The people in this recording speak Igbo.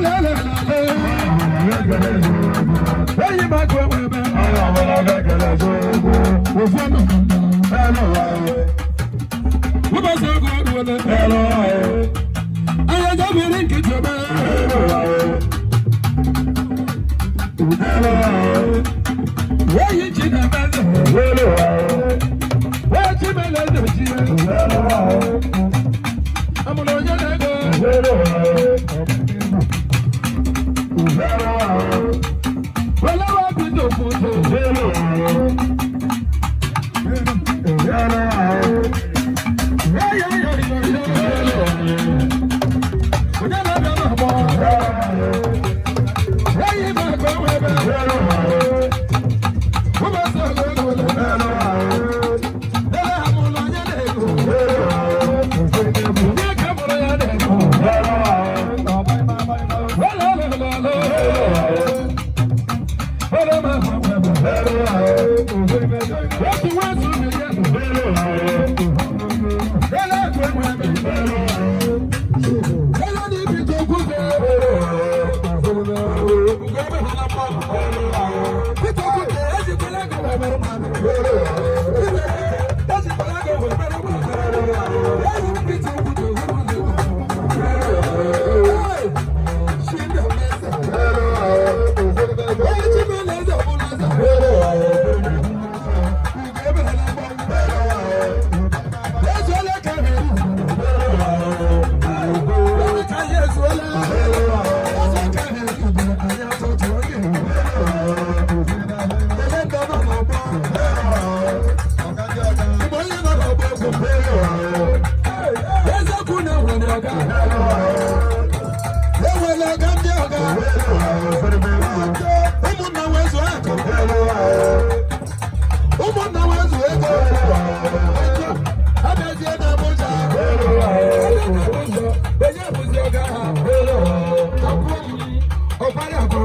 Lelelelele. Enyi m akụ enwe ebe. Ofu ọnụ ka mma. Ụbọchị ọgụ ọdụ ole. Anya jabiri nkịtị ebe. Enyi chi na-eme eze. Onye chi mere eze chi. Amụrụ onye na-ego. Welewe bido kwuto. Onye na-abịa n'ọgbọ. Enyi m akụ enwe ebe. Ụbọchị ọgụ ọdụ ole. Lele amụrụ onye na-ego. Onye ka mụrụ ya na-ego. Enwere ọga ndị ọga, ụmụnna nwezu akụ, ụmụnna nwezu ego, abịazie na Abuja, onye bụzi ọga ha, ọkpara akụ